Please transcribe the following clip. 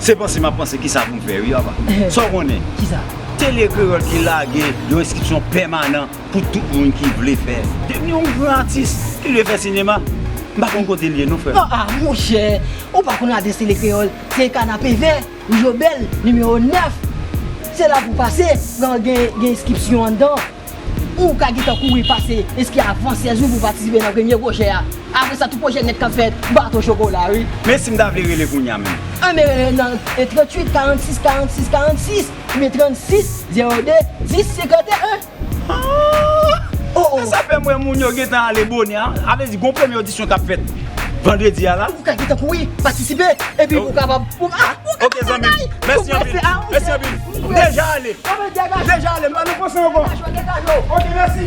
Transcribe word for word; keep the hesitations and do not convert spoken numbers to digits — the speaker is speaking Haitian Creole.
Se panse m ap panse kisa pou m fè wi papa. Sa w konnen? Kisa? Tele Kreyòl ki lage yon enskripsyon pèmanan pou tout moun ki vle fè. Devni yon gran atis, ki vle fè sinema. M pa konn kote l ye non frè. Non, ah, monchè, ou pa konn adrès Tele Kreyòl, se Kanapevè, Ri Jobèl, nimewo nèf. Se la pou pase, gen, gen enskripsyon anndan. Ou ka gentan kouri pase enskri avan sèz jou pou patisipe nan premye pwojè a. Apre sa, tout pwojè nèt k ap fèt, baton chokola, wi. Men si m ta vle rele kounye a menm? Anben, rele nan tranntuit, karannsis, karannsis, karannsis, oubyen trannsis, zewo de, dis, senkanteyen. Oh, oh. Sa fè m wè moun yo gentan ale bonè a. A vle di, gon premye odisyon k ap fèt vandredi a la. Ou ka gentan kouri, patisipe, epi ou kapab. Ah, ok, zanmi m. Mèsi anpil. Mèsi anpil. M deja ale. M deja ale. M pa nan panse ankò. Ok, mèsi.